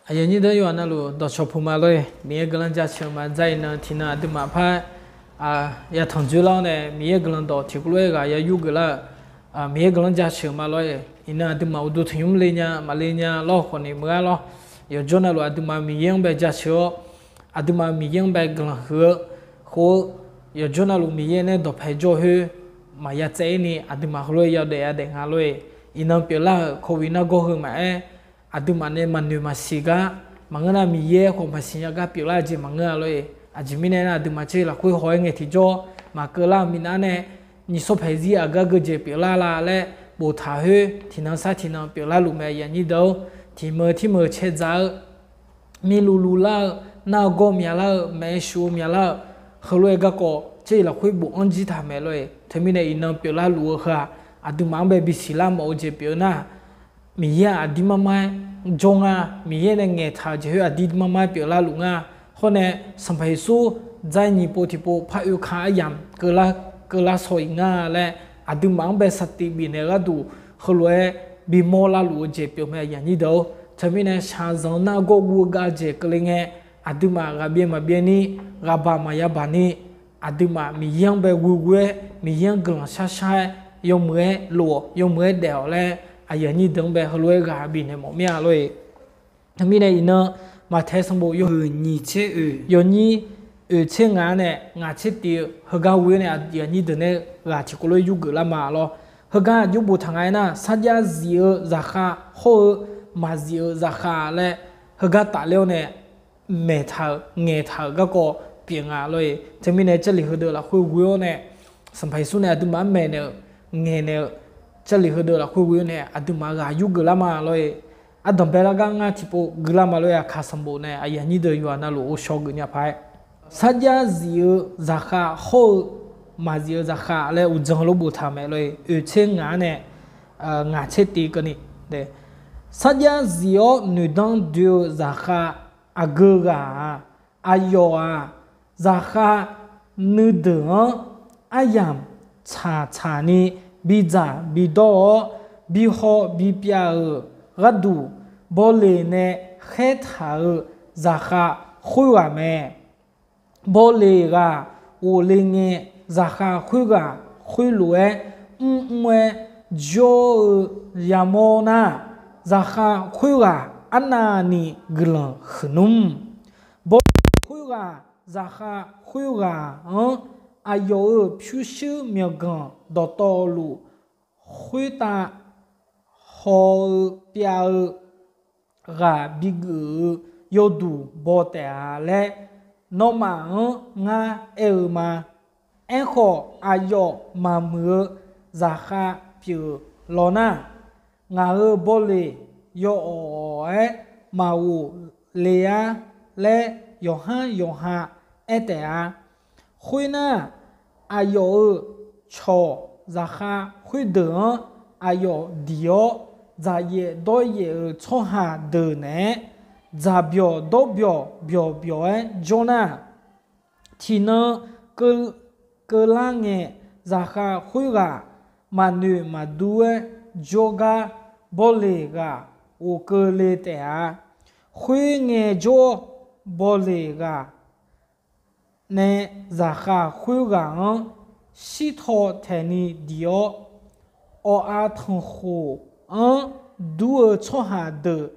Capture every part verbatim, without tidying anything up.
Aqyuif aqnyir deuq, yawqha navluf dawqcawq puq ma lor-e. Miqyaer guiqlanq jaceuq-eu ma dzar iqnan tiqnan aqduimaf par yatanq dzoerlar-awr nae Miqyaer guiqlanq dawq tiqkawv lof-aer ghaq ya yur geuflar-euq, Miqyaer guiqlanq jaceuq ma lor-e. Iqnan aqduimaf uqduq tanqnymr le nya maqle nya lawr khawf ni meuq-ar lawr. Yawqjawr navluf aqduimaf Miqyaer-anr bae jaceuq-awr, aqduimaf Miqyaer-anr bae guiqlanq huiq-eu khof-eu, yawqjawr navluf Miqyaer nae dawqpae jawr khoer maqya tsaev-ir ni aqduimaf heulof-aer yadaef yadaef nga lor-e. Iqnan pyeuflar-euq kawvir nargawr heu maqaer, aqduimaf nae maqnoeq maqsiq gar maqngeur nar, Miqyaer khawf maqsiq nya gar pyeuflar-eu jeq maqngeur-a lor-e. Aqjeq mirnae nar, aqduimaf tser lafkhoer haw-aer ngae tiqjawr maqkeuv lar-eu minav nae, nyiq sawr paeq zir aqgar geur jeq pyeuflar la laer boftaq khoer tiqnan sar tiqnan pyeuflar luf mae, aqyuif aqnyir deuq-or. Tiq meuq tir meuq cae dzaq-eu, mirluv luv lar-eu, nar-eu gawr myaqlar-eu, maeq-eu shuf-eu myaqlar-eu, heulof-aer garkawv tser lafkhoer bofanr jir taq mae lor-e. Teumirnae iqnan pyeuflar luf-eu heu-aq, aqduimaf-anr bae bisiq lar mawf-eu jeq pyeuf-eu nar, Miqyaer-aq aqdir mar mar-aer jawr nga, Miqyaer nae ngaeqtaq-eu jeq khoer aqdir mar mar-aer pyeuflar luf nga. Hawr nae Sanqpaq Yeqsur dzar nyiq pov tiqpov par oeka aryamq keuvlar shaw-iq nga laer, aqduimaf-anr bae saqtiq bifnaeq-eu gharduq heulof-aer bimawr lar luf-eu jeq pyeuf mae, aqyuif aqnyir deuq-or. Teumirnae shaqzanq nar gawr guv-eu gav jeq keuvle ngae, aqduimaf ghaqbyaev maqbyaev ni, ghaqbaq maqya baq ni, aqduimaf Miqyaer-anr bae ghoeghoe-aer, Miqyaer-anr guiqlanq sharshar-aer, yawmuiq-aer lof-awq, yawmuiq-aer daef-awq laer, aqyuif aqnyir deuq-anr bae heulof-aer ghaq bifnaeq mawf mir-a lor-e. Teumirnae iqnan Maqtaeq sanqbof yawhuiq nyiq tser oeq, yawnyir oeq tser ngaq-anr nae ngaq tser tiv-eu heugar ghoe-awr nae, aqyuif aqnyir deuq nae ghaq tiqkawv lof-aer yurgeuf lar ma lor. Heugar aqjox boftaq nga aernar, sarjax zif-eu zaqkhav hawr-eu maqzif-eu zaqkhav laer heugar tafler-awr nae maeqtaq-euq ngaeqtaq-euq garkawv pyeuf nga lor-e. Teumirnae Jarlif heudeuq lafkhoer ghoe-awr nae, Sanqpaq Yeqsur nae aqduimaf-anr maeqnaeq-euq ngaeqnaeq-eu Jarlif heudeuq lafkhoer ghoe-awr nae aqduimaf ghaq yurgeuf lar ma lor-e. Ardanqbae lar gar ngar tiqpov guilar ma lor-e. Aqkaq sanqbof nae aqyuif aqnyir deuq yawqha navluf ghovshaw geuf nya paq-aer, sarjax zif-eu zaqkhav hawr-eu maqzif-eu zaqkhav laer uqdzan lof boftaq mae lor-e. Oeq tser ngaq-anr nae ngaq tser tiv keuvni, sarjax zif-awr noeqdanr doe-eu zaqkhav aqgeu ghaq-aq, aqyawf-aq, zaqkhav nuideuq-anr aryamq tsaqtsaq ni bidzaq bidawr-awr, bihaw bipyav-euq gharduq, bawleq nae khaertaq-euq zaqkhav khoerghaq mae. Bawleq ghaq ghofle ngae, zaqkhav khoerghaq khoerlof-aer mrmr-aer jawr-eu yamawr nar, zaqkhav khoerghaq arnavni guiqlanq huiqnmr. Bawleq khoerghaq zaqkhav khoerghaq-anr aqyawf-euq pyurshuir myawqganq dawqtawvluf khoertav haw-eu pyav-eu ghaq bigeuf-eu yawduq baw taef-a laer, nawmaf-anr ngar aer-eu ma. Aerkhawf, aqyawf maqmuiq-eu zaqkhav pyeuf law nar, ngaq-euq bawleq yawawq-aer maqghof le-ar laer yawqhar yawqha aer taef-a. Khoernar, aqyawf-euq cawq zaqkhav khoerdeuq-anr aqyawf diq-awr, dzaqyaef dawryaef-euq tsawrhaq deuq naeq-aer dzaqbyawq dawrbyawq byawqbyawq-aer jawr nar, tiqnan keuvlar ngae, zaqkhav khoerghaq maqnoeq maqdur-aer jawrgar, bawleq ghaq ghofkeuv le taef-a. Khoerngae jawr-awr, bawleq ghaq nae zaqkhav khoerghaq-anr shirtaw taeqni diq-awr, awq-a tanqkhof-anr dur-eu tsawrhaq deuq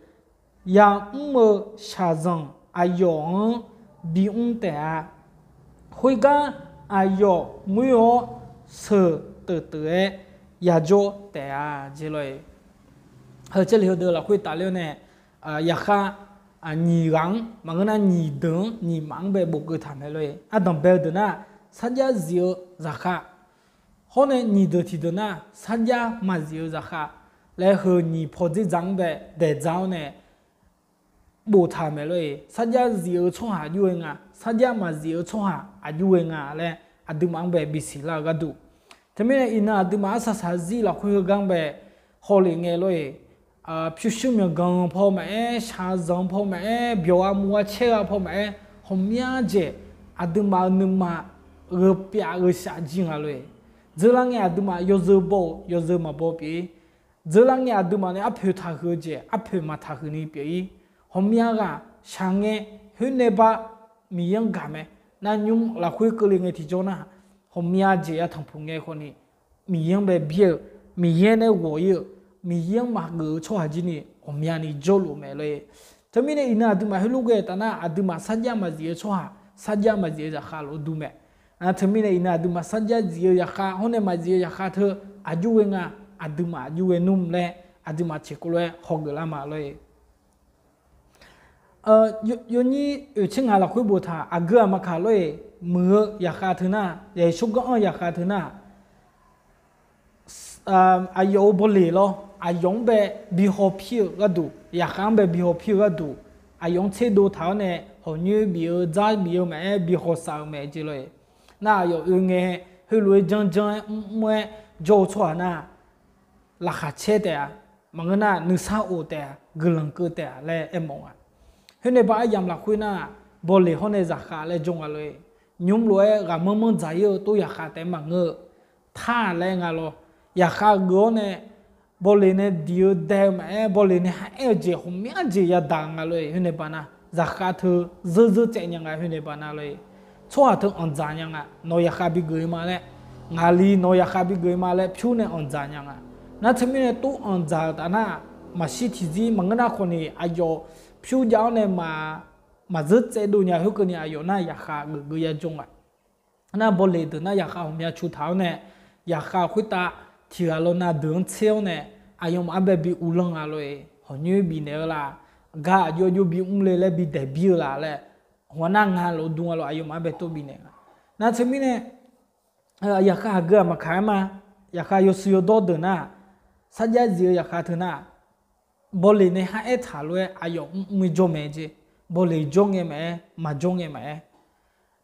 yamr-eu shaqzanq aqyawf-anr bimr taef-a. Khoergar aqyawf ngoer-awr, sheuq teuf teuf-aer yajawr taef-a jeq lor-e. Heu Jarlif heudeuq lafkhoer tafler-awr nae, yaqkhav nyiq ghaq-anr maqngeur nar, nyiq deuq-anr nyiq maf-anr bae bofkeuv taq mae lor-e. Ardanqbae-eu deuq nar, sarjax zif-eu zaqkhav, hawr nae nyiq deuq tiqdeuq nar, sarjax maqzif-eu zaqkhav laer heu nyiq paw dzerdzaq-anr bae daeqdzaq-awr nae boftaq mae lor-e. Sarjax zif-eu tsawrhaq aqjox ghae nga, sarjax maqzif-eu tsawrhaq aqjox ghae nga laer aqduimaf-anr bae bisiq lar-eu gharduq. Teumirnae iqnan aqduimaf arsaq saqzir lafkhoer heugar-anr bae hawlef ngae lor-e. Pyurshuir myawqganq paw maqaer, shaqzanq paw maqaer, byawq-a muv-a caer-a paw maqaer, ghawqmya jeq aqduimaf-euq nuima gheu pyav gheu shaf jir nga lor-e. Dzeurlar ngae aqduimaf yawzeu baw-euq yawzeu maqbaw pyeuf-ir. Dzeurlar ngae aqduimaf nae arpoeq taqhuiq-eu jeq arpoeq maqtaqhuiq ni pyeuf-ir. Ghawqmya ghaq shaq ngae, khoer nae ba Miqyaer-anr gaq mae. Nar nymr lafkhoer keuvle ngae tiqjawr nar, ghawqmya jeq yatanq puq ngae khawf ni, Miqyaer-anr bae byaer-eu, Miqyaer nae ghawq-ir-eu, Miqyaer-anr maqgeuf-eu tsawrhaq jir ni ghawqmyani jawrluf mae lor-e. Teumirnae iqnan aqduimaf heulof ghae taf nar, aqduimaf sarjax maqzif-eu tsawrhaq, sarjax maqzif-eu zaqkhav lof dur mae. Nar teumirnae iqnan aqduimaf sarjax zif-eu zaqkhav hawr nae maqzif-eu zaqkhav teu aqjox ghae nga, aqduimaf aqjox ghae nmr laer, aqduimaf tiqkawv lof-aer hawgeuf lar ma lor-e. Yawnyir oeqtser ngaq lafkhoer boftaq aqgeu aqma kaq lor-e, muiq-eu zaqkhav teu nar, yaqsur ganr-anr zaqkhav teu nar, aqyawf-euq bawleq lawr, aqyawf-anr bae bi haw pir-eu gharduq, zaqkhav-anr bae bi haw pir-eu gharduq, aqyawf-anr tserdov taq-awr nae hawqnyoer bif-eu dzar bif-eu maqaer, bi haw saf-eu mae jeq lor-e. Nar aqyawf oe ngae, heulof-aer janrjanr-aer mrmr-aer jawr-eu tsawrhaq nar, laqkhaq caer taef-a, maqngeur nar nuisar of taef-a, guiqlanq keuv taef-a laer aermawf nga. Khoer nae ba aryamq lafkhoer nar, bawleq hawr nae zaqkhav laer jawr nga lor-e. Nymr lof-aer ghaqmanr manr dzaq-ir-eu tov zaqkhav taef maqngeur-eu, tar laer nga lawr. Zaqkhav geuf-awr nae, bawleq nae diq-eu dae-eu maqaer, bawleq nae ha aer-eu jeq ghawqmya jeq yadaq nga lor-e. Khoer nae ba nar, zaqkhav teu zeur zeur tsaev nya nga khoer nae ba nar lor-e. Tsawrhaq teu anqdzaq nya nga, nawq zaqkhav bigeuf-eu ma laer, ngaqli nawq zaqkhav bigeuf-eu ma laer pyur nae anqdzaq nya nga. Nar teumirnae tov anqdzaq-euq taf nar, maqshir tiqzir maqngeur nar khawf ni aqyawf pyur jav-awr nae maqzeur tsaev dov nya khoerkeuvni aqyawf nar zaqkhav geuf geuf ya jawr nga. Nar bawleq deuq nar zaqkhav ghawqmya cu taq-awr nae, zaqkhav khoertav tiq ghaq law nav deuq-anr tser-awr nae, aqyawfmaf-anr bae bi uvlanr nga lor-e. Hawqnyoer bifnaeq-eu la, gar aqjox aqjox bi mrle laer bi daeq bir-eu la laer, hawq nar nga lof dur nga lof aqyawfmaf-anr bae tov bifnaeq nga. Nar teumirnae, zaqkhav aqgeu aqma kaq-aer ma, zaqkhav yawshuif yawdawr deuq nar, sarjax zif-eu zaqkhav teu nar, bawleq nae ha aer taq lof-aer aqyawf mrmr-ir jawr mae jeq. Bawleq jawr ngae maqaer, maqjawr ngae maqaer.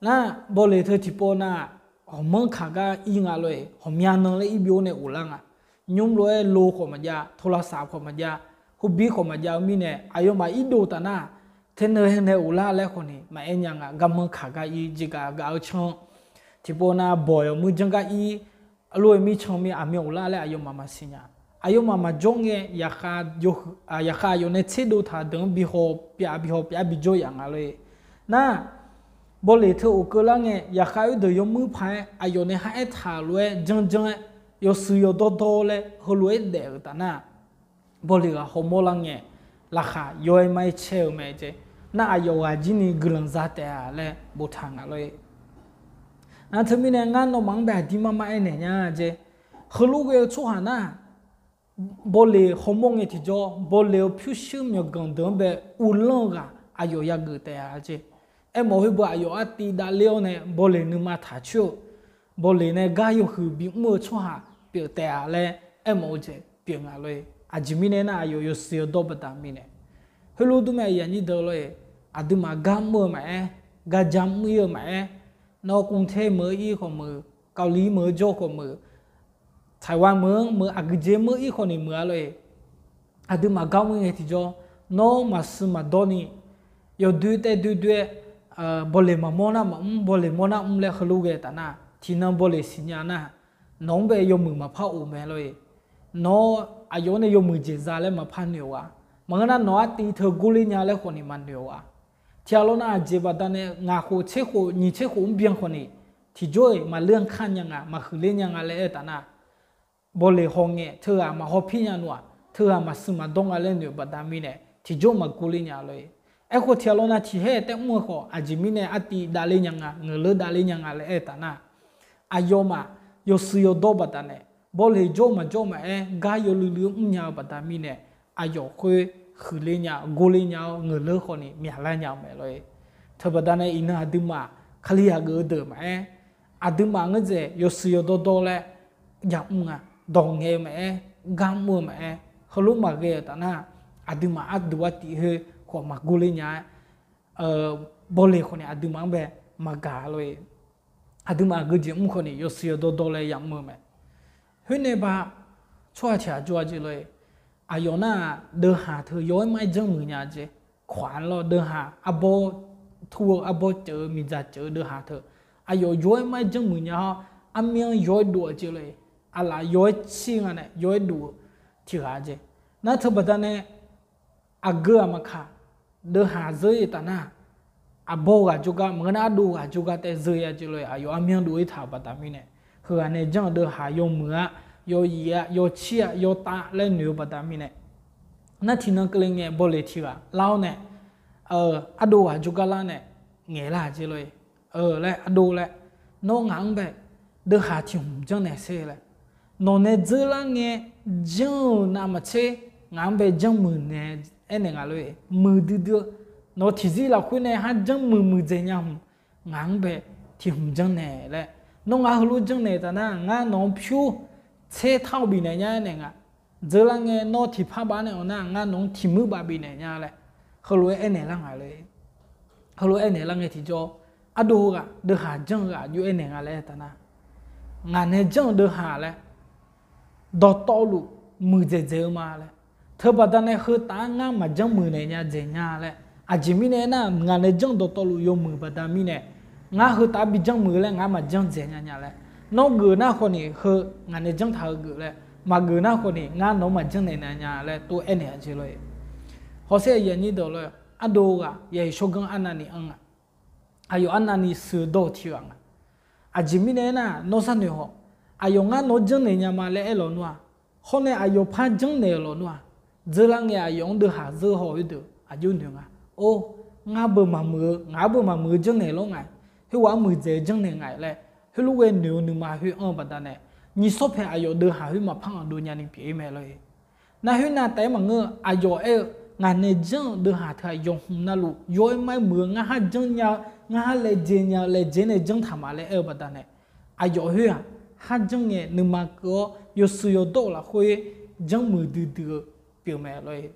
Nar bawleq teu tiqpov nav, ghawqmanr kaq gar ir nga lor-e, ghawqmya nan laer ir byov nae of lar nga. Nymr lof-aer lo khawf maqjav, โทรศัพท์ khawf maqjav, เครื่องบิน khawf maqjav-eu mirnae aqyawfmaf irdov taf nar, teunae nae of lar laer khawf ni maqaer nya nga. Garmanr kaq gar ir jeq gaq gaq-eu can, tiqpov nav bawq-awq muir janr gar ir, aqlof-aer mircan mir aqmyan of lar laer aqyawfmaf maqsiq nya. Aqyawfmaf maqjawr ngae, zaqkhav aqyawf nae tserdov taq deuq-anr bi haw pyav bi haw pyav bijawr yaf nga lor-e. Nar, bawleq teu of keuvlar ngae, zaqkhav oerdeuq yawmuir paq-aer aqyawf nae ha aer taq lof-aer janrjanr-aer, yawshuif yawdawr dawr laer heulof-aer daef-euq taf nar, bawleq ghaq hawmawr lar ngae, laqkhaq yaw-aer mar-aer caer-eu mae jeq. Nar aqyawf ghaq jir ni guiqlanq za taef-a laer boftaq nga lor-e. Nar teumirnae ngar nawmaf-anr bae aqdir mar mar aernaeq nya jeq. Heulof ghae-eu tsawrhaq nar, bawleq hawmawr ngae tiqjawr, bawleq-eu pyurshuir myawqganq deuq-anr bae uvlanr-eu ghaq aqyawf yageuf taef-a jeq. Aermawf khoer beu aqyawf artiv davler-awr nae bawleq nuima taq coer-eu, bawleq nae gar yawhuiq bimr-eu tsawrhaq pyeuf taef-a laer aermawf-eu jeq pyeuf nga lor-e. Aqjeq mirnae nar aqyawf yawshuif yawdawr baqda mirnae, heulof dur mae aqyuif aqnyir deuq lor-e. Aqduimaf gar mr-eu maqaer, gar ja mr-ir-eu maqaer, nawr กรุงเทพ meuq-eu ir khawf meuq, เกาหลี meuq-eu jawr khawf meuq, Taiwan meuq-anr meuq, aqgeujeq meuq-ir khawf ni meuq-a lor-e. Aqduimaf gar mr ngae tiqjawr, nawr maqshuif maqdawr ni, yawdoer taev doer doer-aer, bawleq maqmawr nar maqmr, bawleq mawr nar mr laer heulof ghae taf nar, tiqnan bawleq siqnya nar, nawq-anr bae yawmuiq maqpar of mae lor-e. Nawr aqyawf-anr nae yawmuiq jeq za laer maqpar noeq-a. Maqngeur nar nawq artiv teu gorler nya laer khawf ni maqnoeq-a. Tiqghaq lawr nav aqjeq baqdanae ngaq khof tser khof nyiq tser khof-anr byan khawf ni, tiqjawr-iq maqleur-anr kar nya nga, maqhuiqler nya nga laer aer-eu taf nar, bawleq haw ngae teughaq maqhaw pir nya nmr-aq, teughaq maqshuif maqdawr nga laer noeq-eu baqda mirnae tiqjawr maqgorler nya lor-e. Aerkhawf tiqghaq lawr nav tiqhaer taef mr-eu khawf aqjeq mirnae artiv davler nya nga, ngeuqleur davler nya nga laer aer-eu taf nar, aqyawfmaf yawshuif yawdawr baqdanae, bawleq jawr maqjawr maqaer gar yawluiv luiv-anr mrnya-eu baqda mirnae, aqyawf khoer huiqler nya, gorler nya-awr ngeuqleur khawf ni myaqlar nya-eu mae lor-e. Teubaqda nae iqnan aqduimaf Kalizaq geuf-eu deuq maqaer, aqduimaf ngeur dzaeq yawshuif yawdawr dawr laer yamr nga, dawq ngaeq-eu maqaer, gar mr-eu maqaer, heulof maqghae-euq taf nar, aqduimaf arduq artiv khoer khawf maqgorler nya-aer, bawleq khawf ni aqduimaf-anr bae maqgaq lor-e. Aqduimaf aqgeujeq mr khawf ni yawshuif yawdawr dawr laer yamr-eu mae. Khoernae ba tsawrhaq tiq ghaq jawr-a jeq lor-e. Aqyawf nar-aq deuvhaq teu yaw-aer mar-aer janrmuiq nya jeq. Kawq-anr lawr deuvhaq arbawr tur-eu arbawr ceuq-eu miqdzaq ceuq-eu deuvhaq teu, aqyawf yaw-aer mar-aer janrmuiq nya-awr, armyanr yaw-aer dov-eu jeq lor-e. Aqlaf yaw-aer cir nga nae yaw-aer dov-eu tiq ghaq jeq. Nar teubaqda nae aqgeu aqmaqkaq deuvhaq zeur-ir taf nar, aqbawr ghaq jawrgar maqngeur nar ardov ghaq jawrgar taef zeur-ir-a jeq lor-eq. Aqyawf armyanr dov-ir taq-euq baqda mirnae, heughaq nae janr-eu deuvhaq yawmuiq-a, yawyaef-a, yawcir-a, yawtav laer noeq-eu baqda mirnae, nar tiqnan keuvle ngae bawleq tiq ghaq lar-awr nae, ardov ghaq jawrgar lar nae ngaeqlar-aq jeq lor-eq. Laer ardov laer, nawr ngaq-anr bae deuvhaq tiq hmq janrnaeq sher laer, nawq nae dzeurlar ngae janr-euq navmaqtser ngaq-anr bae janrmuiq naeq aernaeq nga lor-eq. Muiqdui dui-eu nawq tiqzir lafkhoer nae har janrmuiq muiqdzaeq nya hmq, ngaq-anr bae tiq hmq janrnaeq laer, nawr ngaq heulof janrnaeq taf nar ngar nawq-anr pyur tser tar-awr bifnaeq nya aernaeq nga. Dzeurlar ngae nawr tiqpar baf naeq-awq nar ngar nawq-anr tiq muir baf bifnaeq nya laer, heulof-aer aernaeq lar nga lor-eq. Heulof-aer aernaeq lar ngae tiqjawr, ardov ghaq deuvhaq janr-eu ghaq aqjox aernaeq nga laer aer taf nar, ngaq nae janr-eu deuvhaq laer dawqtawvluf muiqdzaeq dzaeq-eu ma laer, teubaqda nae heutaf-anr ngar maqjanr muiqnaeq nya dzaeq nya laer, aqjeq mirnae aernar ngaq nae janr dawqtawvluf yawmuiq baqda mirnae, ngar heutaf-anr bi janrmuiq laer ngaq maqjanr dzaeq nya nya laer, nawr geuf nar khawf ni heu ngaq nae janr taq-eu geuf laer, maqgeuf nar khawf ni ngar nawq-anr maqjanr naeq nya nya laer tov aernaeq-a jeq lor-eq. Hawsher aqyuif aqnyir deuq lor-eq, ardov ghaq yaeq shawrganr arnavni anr nga. Aqyawf arnavni suiq-eu dawr-eu tiq ghaq nga. Aqjeq mirnae aernar nawr sharnoeq haw, aqyawf ngar nawq-anr janrnaeq nya ma laer aer lawnmr-aq, hawr nae aqyawf par janrnaeq-euq lawnmr-aq, dzeurlar ngae aqyawf-anr deuvhaq zeur haw-eu deuq aqjox noeq nga. Or, ngar beu maqmuiq-eu, ngaq-anr beu maqmuiq-eu janrnaeq lawr nga-iq, khoerghaq-anr muiqdzaeq-eu janrnaeq nga-iq laer, heulof ghae noeq-eu nuima khoer anr-eu baqda nae, nyiq sawr paeq aqyawf deuvhaq khoer maqpar anqdov nyani pyeuf-ir mae lor-eq. Nar khoernav taef-aer maqngeur-eu aqyawf aer-eu, ngaq nae janr-eu deuvhaq teughaq yawqhmq navluf yaw-aer mar-aer muiq-eu ngar har janr nya-eu, ngar har laejae nya-eu laejae nae janr taq ma laer aer-eu baqda nae, aqyawf khoer-aq, har janr ngae nuima keuv-awr yawshuif yawdawr-euq lafkhoer janrmuiq duidui-eu pyeuf mae lor-eq.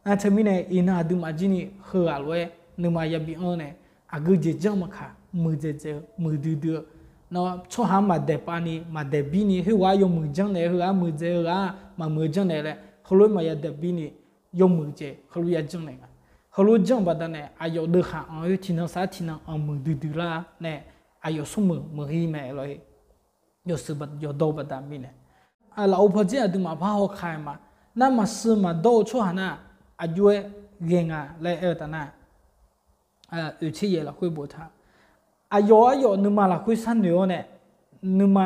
Nar teumirnae iqnan aqduimaf jir ni heughaq lof-aer nuima yabi anr nae, aqgeu jeq janr maqkaq muiqdzaeq dzaeq-eu muiqdui dui-eu, nawr tsawrhaq-anr maqdaeq pav ni maqdaeq bir ni khoerghaq-anr yawmuiq janrnaeq-eu heughaq-anr muiqdzaeq-eu ghaq-anr maqmuiq-eu janrnaeq laer heulof-aer maqya daeq bir ni yawmuiq jeq heulof ya janrnaeq nga. Heulof janr-eu baqda nae aqyawf deuvhaq anq-eu tiqnan sar tiqnan anq muiqdui dui lar nae aqyawf smrmuiq muiq-ir mae lor-eq. Yawshuif yawdawr-eu baqda mirnae, lafov pawdzer aqduimaf par hawkaq-aer ma. Nar maqshuif maqdawr-eu tsawrhaq nar aqjox-aer ghae nga laer aer-eu taf nar, oeqtser yaeq lafkhoer boftaq, aqyawf aryawf nuima lafkhoer sharnoeq-awr nae, nuima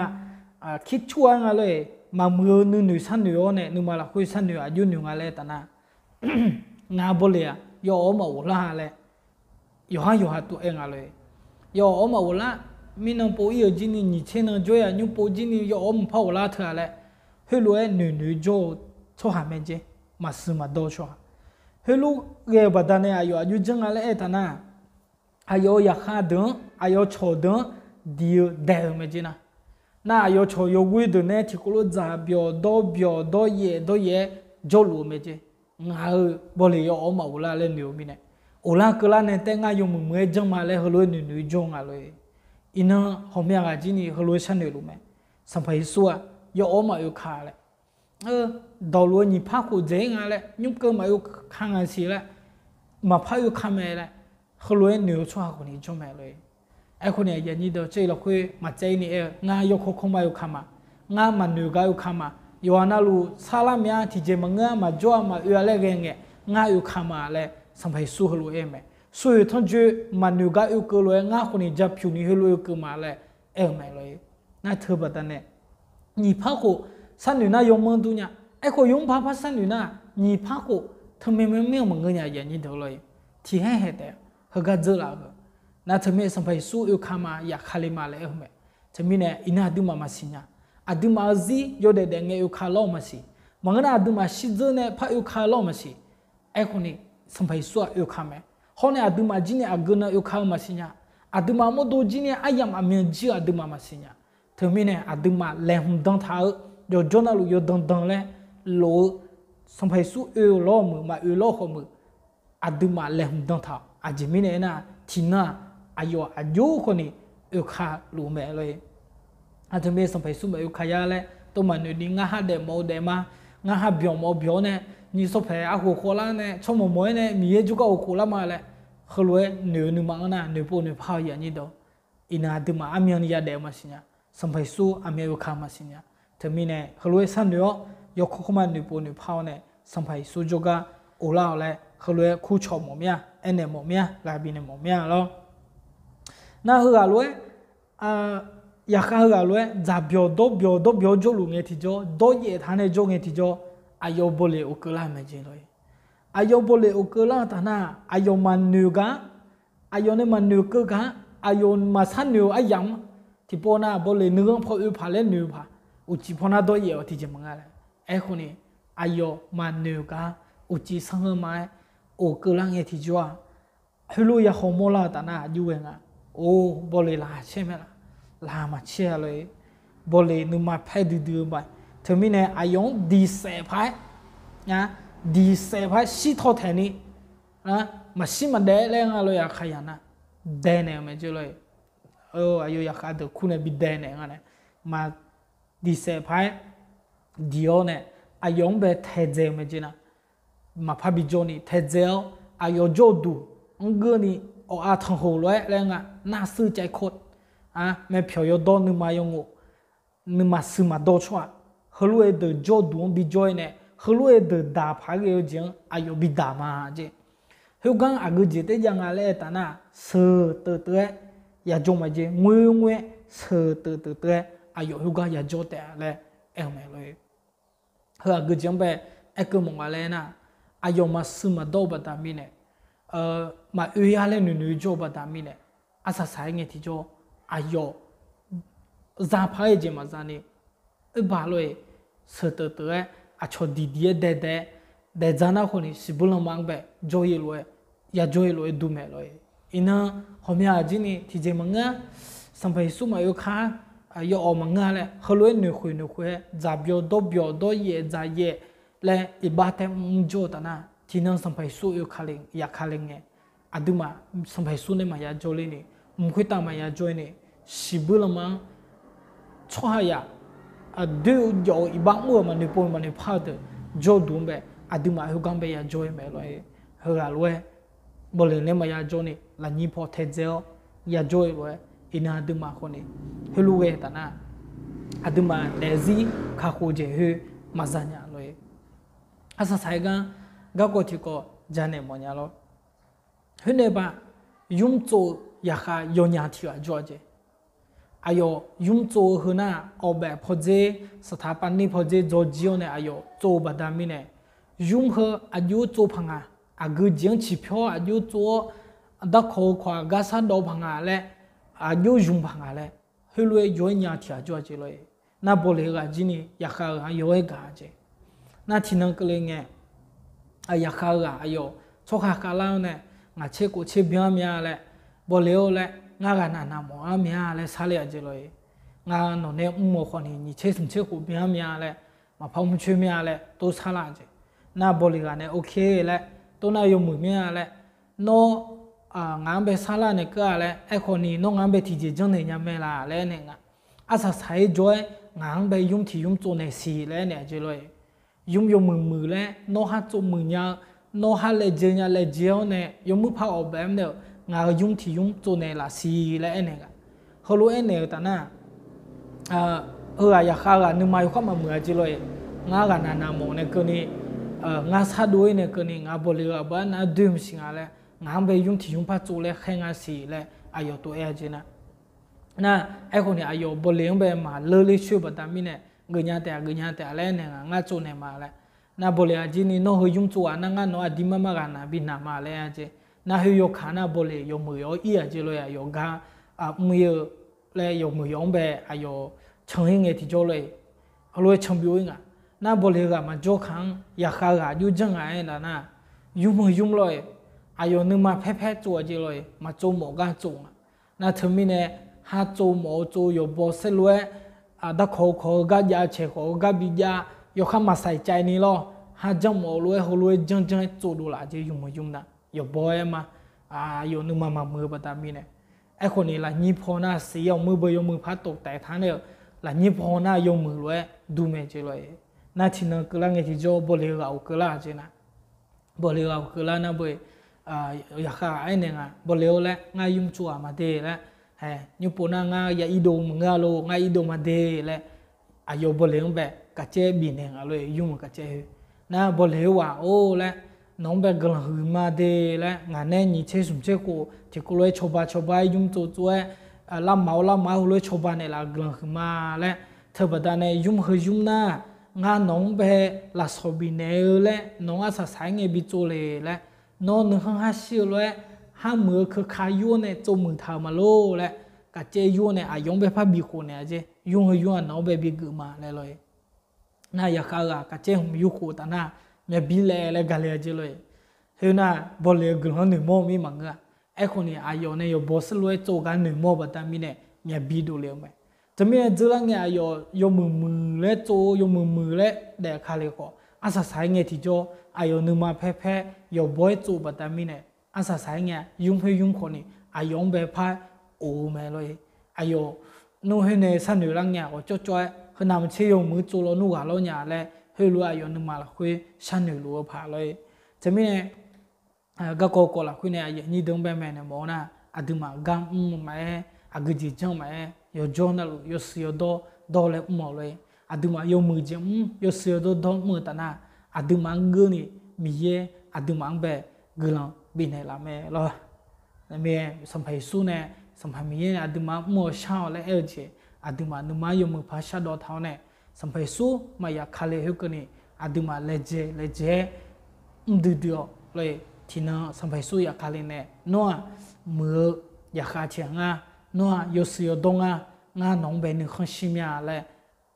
kircur-aer nga lor-eq, maqmuiq-eu nuinoeq sharnoeq-awr nae nuima lafkhoer sharnoeq aqjox noeq nga laer aer taf nar, ngaq bawle-aq yawawf-anr maqghoflar laer yawqhar yawqha tov-aer nga lor-eq. Yawawf-anr maqghoflar, mirnan pov-ir-euq jir ni nyiq tser nan jawr-ir-aq nymr pov jir ni yawawf-anr maqpar ghoflar teu-a laer, khoerlof-aer noeqnoeq jawr-eu tsawrhaq mae jer, maqshuif maqdawr-eu tsawrhaq. Khoerlof ghae-eu baqda nae aqyawf aqjox janr nga laer aer taf nar, aqyawf-euq zaqkhav deuq-anr aqyawf cawq deuq-anr diq-eu daeq-eu mae jer nar, nar aqyawf cawq yawghoe deuq nae tiqkawv lof dzaq byawq dawr byawq dawryaef dawryaef-aer jawrluf-eu mae jer. Ngaq-euq bawle yawawf-anr maqghoflar laer noeq-eu mirnae, ghoflar keuvlar nae taef ngar yawmuiq muiq-aer janr ma laer heulof-aer noeqnoeq jawr nga lor-eq. Iqnan ghawqmya ghaq jir ni heulof-aer sharnoeq luf mae. Sanqpaq Yeqsur-aq yawawf-anr maqoe ka laer, dawqluf-eu nyiq par khof dzaeq-ir nga laer, nymr keuv maqoe ka nga siq laer, maqpar oe ka mae laer, heulof-aer noeq-eu tsawrhaq khawf ni jawr mae lor-eq. Aerkhawf ni aqyuif aqnyir deuq caev lafkhoer maqcaev-ir ni aer-eu, ngar yawkawr kawr ma oe ka ma, ngar maqnoeq gar oe ka ma, yawqha navluf sarlar mya tiqjeq maqngeur-a maqjawr-a maqoe-a laer ghae ngae, ngar oe ka ma laer Sanqpaq Yeqsur heulof-aer aer-eu mae. Shu-euq tanrjoe maqnoeq gar oekeuv lof-aer ngar khawf ni japyuq ni heulof oekeuv ma laer aer-eu mae lor-eq. Nar teu baqda nae nyiq par khof sharnoeq nar yawmanr dur nya. Aerkhawf yawmr par par sharnoeq nar nyiq par khof teumae maer mir-anr maqngeur nya aqyuif aqnyir deuq lor-eq. Tiqhaer haeq taef-a, heugar dzeur laf-eu. Nar teumirnae Sanqpaq Yeqsur oe ka ma yaf ka le ma laer aer-eu mae. Teumirnae iqnan aqduimaf maqsiq nya. Aqduimaf-euq zir yawdaef daef ngae oe ka lawr-eu maqsiq. Maqngeur nar aqduimaf shirdzeur nae par oe ka lawr-eu maqsiq. Aerkhawf ni Sanqpaq Yeqsur-aq oe ka mae. Hawr nae aqduimaf jir ni aqgeu nan oe ka-eu maqsiq nya. Aqduimaf mawrdo jir ni aryamq aqmyan jir-eu aqduimaf maqsiq nya. Teumirnae aqduimaf laeqhmq dan taq-eu yawqjawr navluf yawdan dan laer lof-eu Sanqpaq Yeqsur oe-eu lawr-eu meuq maqoe lawr-eu khawf meuq, aqduimaf laeqhmq dan taq-awq. Aqjeq mirnae aernar, tiqnan-aq aqyawf aqjox khawf ni oe ka luf-eu mae lor-eq. Aqteu mir Sanqpaq Yeqsur maqoe ka ya laer tov maqnoeq ni ngar har daef mawf-eu daef ma, ngar har byawq mawf-eu byawq-awr nae, nyiq sawr paeq arkhof khawvlar nae tsawrmawq mawq-aer nae Miqyaer jawrgar oekhof lar ma laer, heulof-aer noeq-eu nuima-anr nar noeqpov noeqpar-eu aqnyir deuq, iqnan aqduimaf armyan ni yadaef-eu maqsiq nya. Sanqpaq Yeqsur aqmyan oe ka maqsiq nya. Teumirnae heulof-aer sharnoeq-awr yawkawr kawrma noeqpov noeqpar-awr nae Sanqpaq Yeqsur jawrgar of lar-awq laer heulof-aer kurcawq mawf mir-a, aernaeq mawf mir-a, ghaq bifnaeq mawf mir-a lawr. Nar heughaq lof-aer, yaqkhav heughaq lof-aer dzaqbyawq dawrbyawq dawrbyawq-awr jawrluf ngae tiqjawr, dawryaef taq nae jawr ngae tiqjawr, aqyawf bawleq of keuvlar-eu mae jeq lor-e. Aqyawf bawleq of keuvlar-eu taf nar, aqyawf maqnoeq gar, aqyawf nae maqnoeq keuv gar, aqyawf maqsar noeq-eu aryamq-anr tiqpov nar bawleq nuiganr paw oe paq laer noeq-eu paq, uqcif paw nar dawryaef-awq tiqjeq maqngeur laer. Aerkhawf ni, aqyawf maqnoeq gar, uqcif sanrma-aer of keuvlar ngae tiqjawr-aq, heulof yakhawf mawrlar-eu taf nar aqjox ghae nga. Or, bawleq laqkhaq caer mae laf? Laqkhaq maqcaer-a lor-e. Bawleq nuima paer duidui-eu mae. Teumirnae aqyawf-anr diqsaef paq-aer, diqsaef paq-aer shirtaw taeq ni, maqshir maqdaef laer nga lor-e. Aqkaqyaq nar daenaeq-eu mae jeq lor-e. Aqyawf yaqkhav deuq kur nae bi daenaeq nga nae, maq diqsaef paq-aer diq-awr nae, aqyawf-anr bae taedzae-eu mae jeq nar, maqpar bijawr ni taedzae-awr, aqyawf jawrduq-anr geur ni, awq-a tanqkhoq lof-aer laer nga, narsuir caevkawr, maepyawq yawdawr nuima yawnghof, nuima suiv maqdawr tsawrhaq, heulof-aer deuq jawrduq-anr bijawr-ir nae, heulof-aer deuq daq paq-aer ghae-eu jeq-anr aqyawf bidaq ma jeq. Khoergar aqgeu jeq taef jav nga laer aer taf nar, sheuq teuv teuv-aer yajawr mae jeq. Ngoerngoer-aer sheuq teuv teuv teuv-aer aqyawf khoergar yajawr taef-a laer aer-eu mae lor-e. Heu aqgeu jeq-anr bae aerkeuv mawf nga laer nar, aqyawf maqsuiv maqdawr-eu baqda mirnae, maqoe-a laer noeqnoeq jawr-eu baqda mirnae, arsaq saq-aer ngae tiqjawr, aqyawf za paq-aer jeq maqza ni, oerba lor-e, sheuq teuv teuv-aer aqcawq diqdiq-aer daedae-aer daeqdzaq nar khawf ni siqbuir lanma-anr bae jawr-ir lof-aer, yajawr-ir lof-aer duq mae lor-e. Iqnan ghawqmya aqjir ni tiqjeq maqngeur-a, Sanqpaq Yeqsur maqoe kar-a, yawawq maqngeur-a laer heulof-aer noeqkhoeq noeqkhoeq-aer dzaqbyawq dawrbyawq dawryaef dzaqyaef laer iqbax tae mr jawr-eu taf nar, tiqnan Sanqpaq Yeqsur oe ka le yaf ka le ngae, aqduimaf Sanqpaq Yeqsur nae maqya jawr ler ni, mq khoertav maqya jawr-ir ni, siqbuir lanma-anr tsawrhaqzaq aqdoer-eu jawf-eu iqbax mr-euq maqnoeq pov maqnoeq par-eu deuq jawrduq-anr bae, aqduimaf khoergar-anr bae yajawr-ir mae lor-e. Heughaq lof-aer bawleq nae maqya jawr ni, lafnyir paw taedzae-awr yajawr-ir lof-aer, iqnan aqduimaf khawf ni heulof ghae taf nar, aqduimaf daefzir kakhof jeq khoer maqza nya lor-e. Arsaq saq-aer gar, garkawv tiqkawv janaeq mawfnya lor. Khoernae ba, nymr tsov-eu yaqkhav yawnya tiq ghaq jawr-a jeq. Aqyawf nymr tsov-eu heu nar, awqbaef pawdzer, saqtaq pavnir pawdzer dzawjir-awr nae aqyawf tsov-eu baqda mirnae, nymr heu aqjox tsov paq nga, aqgeu jeq-anr ciqpyawr aqjox tsov-awr, darkawq-eu kawq-aq gar sardawv paq nga laer, aqjox zmq paq nga laer, heulof-aer yaw-aer nya tiq ghaq jawr-a jeq lor-e. Nar bawleq-eu ghaq jir ni yaqkhav-eu ghaq-anr yaw-aer gaq-a jeq. Nar tiqnan keuvle ngae, yaqkhav-eu ghaq aqyawf tsawrkhav khavlar-awr nae, ngaq tser khof tser byan-anr mya laer, bawleq-or laer, ngar ghaqnaq naq mawf-anr mya laer sarle-a jeq lor-e. Ngar nawq nae mr-eu khawf ni nyiq tser smq tser khof byan-anr mya laer, maqpar mrcoer mya laer tov sarlar-a jeq. Nar bawleq ghaq nae โอเค laer, tov nar yawmuiq mya laer, nawr ngaq-anr bae sarlar naeq keuv-a laer, aerkhawf ni nawr ngaq-anr bae tiqjeq janrnaeq nya mae laf laer aernaeq nga. Arsaq saq-aer jawr-aer ngaq-anr bae nymr tiq nymr tsovnaeq siq laer aernaeq-a jeq lor-e. Nymr yawmuiq muiq laer nawr har tsov muiq nya-eu, nawr har laejae nya laejae-awr nae yawmuiq par awqbaef-anr nae-euq ngaq-euq nymr tiq nymr tsovnaeq laf siq laer aernaeq nga. Heulof-aer aernaeq-eu taf nar, heughaq yaqkhav ghaq nuima yawkhav maqmuiq-a jeq lor-e. Ngar ghaqnaq naq mawf nae keuvni, ngar sardov-ir nae keuvni ngaq bawleq ghaq bawr-aer nar doe maqsiq nga laer, ngaq-anr bae nymr tiq nymr par tsov laer khaer nga siq laer aqyawf tov-aer-a jeq nar. Nar, aerkhawf ni aqyawf bawleq-anr bae maqleur ler coer-eu baqda mirnae, geufnya taef-a geufnya taef-a laer aernaeq nga, ngar tsovnaeq ma laer. Nar bawleq aqjir ni nawr heu nymr tsov-aq nar ngar nawq-anr aqdir marmar ghaqnaq bi naq ma laer-a jeq. Nar khoer yawkaq nar bawleq yawmuiq yawq-awr ir-aq jeq lor-e, aqyawf gar mr-ir-eu laer yawmuiq yawq-anr bae aqyawf can-ir ngae tiqjawr lor-e. Heulof-aer can byov-ir nga. Nar bawleq ghaq maqjawr kaq-anr yaqkhav ghaq aqjox janr nga-aer nar nar, nymr heu nymr lor-e, aqyawf nuima paer paer tsov-a jeq lor-e, maqtsov mawf gar tsov nga. Nar teumirnae, har tsov mawf-eu tsov yawqbaw saerlu-aer, darkawq-eu kawq-eu gar jav, caeq khawf-eu gar bi jav, yawkhav maqsaiq cav ni lawr, har janr mawf-eu lof-aer heulof-aer janr janr-aer tsov dovlaf jeq yawmuiq yawq nar, yawqbaw-aer ma, aqyawf nuima maqmuiq-eu baqda mirnae. Aerkhawf ni lafnyir paw nar siq-ir awq muir beu yawmuiq par tov taef taq nae-eu, lafnyir paw nar yawmuiq lof-aer dur mae jeq lor-e. Nar tiqnan keuvlar ngae tiqjawr bawleq ghaq of keuvlar-a jeq nar. Bawleq ghaq of keuvlar nar beu, yaqkhav ghaq aernaeq nga, bawleq-or laer ngar nymr tsov-aq maqde laer, nymr pov nar ngar ya irdov maqngeur-a lor, ngar irdov maqde laer, aqyawf bawleq-anr bae kaqcaer bifnaeq nga lor-e, nymr-euq kaqcaer heu. Nar bawleq-or ghaq-or laer, nawq-anr bae guiqlanq huiq ma de laer, ngaq nae nyiq tser smq tser khof tiqkawv lof-aer cawba cawba-aer ymr tsov tsov-aer, larmaf-awr larmaf-aer heulof-aer cawba naeqlaf-euq guiqlanq huiq ma laer, teubaqda nae ymr heu ymr nar, ngar nawq-anr bae lafsawq bifnaeq-eu laer, nawq-anr arsaq saq-aer ngae bi tsov le laer, nawr nuikhanr har shir-eu lof-aer, har muiq-eu keuka yur-awr nae tsovmuiq taq-euq ma lor laer, kaqcaev yur-awr nae aqyawf-anr bae par bikhof naeq-a jeq, ymr heu ymr-aq nawq-anr bae bi geuf ma laer lor-e. Nar yaqkhav ghaq kaqcaev hmq yur khof taf nar, myaqbir laev laer gale-a jeq lor-e. Khoernar, bawle-eu guiqlanq-anr noeqmawr mir maqngeur-a. Aerkhawf ni aqyawf nae yawqbaw saerlu-aer tsov gar noeqmawr baqda mirnae, myaqbir dovle-eu mae. Teumirnae dzeurlar ngae aqyawf yawmuiq muiq laer tsov-eu yawmuiq muiq laer daef kale khawf, arsaq saq-aer ngae tiqjawr aqyawf nuima paer paer yawqbaw-aer tsov baqda mirnae, arsaq saq-aer ngae ymr khoer ymr khawf ni aqyawf-anr bae par of-eu mae lor-e. Aqyawf nmr khoer nae sharnoeq lar ngae ghawqcawv cawv-aer, heu navmaqtser yawmuiq tsov lawnmr ghaq lawr nya laer, heulof-aer aqyawf nuima lafkhoer sharnoeq luf-eu paq lor-e. Teumirnae, garkawv kawv lafkhoer nae aqyuif aqnyir deuq-anr bae maeqnaeq mawf-eu nar, aqduimaf gar mr-eu maqaer, aqgeujeq janr maqaer, yawqjawr navluf yawshuif yawdawr dawr laer mr-awq lor-e. Aqduimaf yawmuiq jeq mr yawshuif yawdawr dawr mr-eu taf nar, aqduimaf-anr geur ni Miqyaer aqduimaf-anr bae guiqlanq bifnaeq laf mae lor. Aqmeq. Sanqpaq Yeqsur nae, Sanqpaq Miqyaer nae aqduimaf-anr mr-awq shar-awq laer aer-eu jeq, aqduimaf nuima-anr yawmuiq paq shardawq taq-awr nae, Sanqpaq Yeqsur maqyaf kale khoerkeuvni aqduimaf laejae laejae-aer mr duidui-awq lor-e. Tiqnan Sanqpaq Yeqsur yaf kale nae, nawr-aq muiq-eu yaqkhav tiq ghaq ngar, nawr-aq yawshuif yawdawr ngar, ngar nawq-anr bae nuikhanr shir mir-a laer,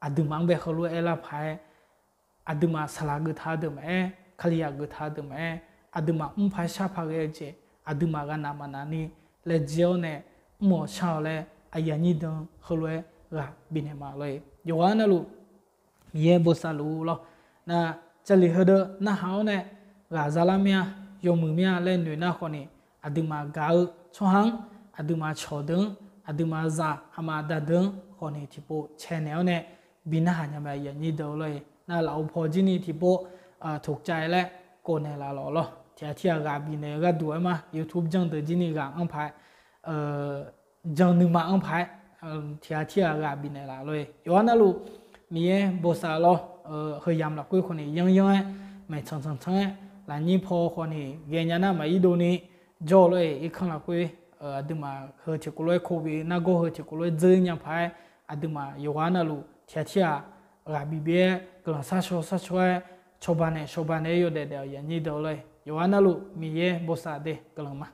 aqduimaf-anr bae heulof-aer aerlar paq-aer, aqduimaf saqlaq geuftaq-eu deuq maqaer, Kalizaq geuftaq-eu deuq maqaer, aqduimaf mr paq shar paq ghae-eu jeq, aqduimaf ghaqnaq maqnaq ni laejae-awr nae mr-awq shar-awq laer aqyuif aqnyir deuq heulof-aer ghaq bifnaeq ma lor-e. Yawqghaq navluf Miqyaer bosav luf-eu lor. Nar, Jarlif heudeuq narhaq-awr nae ghaq zalar mir-a, yawmuiq mir-a laer noeq nar khawf ni, aqduimaf gaq-eu tsawrhaq-anr, aqduimaf cawqdeuq-anr, aqduimaf zaq aqma aqda deuq-anr khawf ni tiqpov caenaeq-awr nae bi narhaq nya mae aqyuif aqnyir deuq lor-e. Nar lafov paw jir ni tiqpov toqcav laer kov naeq laf lawq lor. Tiq ghaq tirghaq ghaq bifnaeq-eu gharduq-aer ma, YouTube janr deuq jir ni ghaq anr paq-aer jan nuima anr paq-aer, tiq ghaq tirghaq ghaq bifnaeq laf lor-e. Yawqghaq navluf Miqyaer bosav lor. Heu yamq lafkhoer khawf ni yanryanr-aer, maeqtsanq tsanq tsanq-aer, lafnyir paw khawf ni ghaenya nar maqir dovni jawr-eu lor-e. Irkanr lafkhoer aqduimaf heu tiqkawv lof-aer covid nargawr heu tiqkawv lof-aer dzeur nya paq-aer, aqduimaf yawqghaq navluf tiq ghaq tirghaq ghaq bif bif-aer guiqlanq sharshawr sharshawr-aer, cawba naeq cawba naeq-aer yawdaef daef-awq aqyuif aqnyir deuq lor-e. Yawqghaq navluf Miqyaer bosav de guiqlanq ma.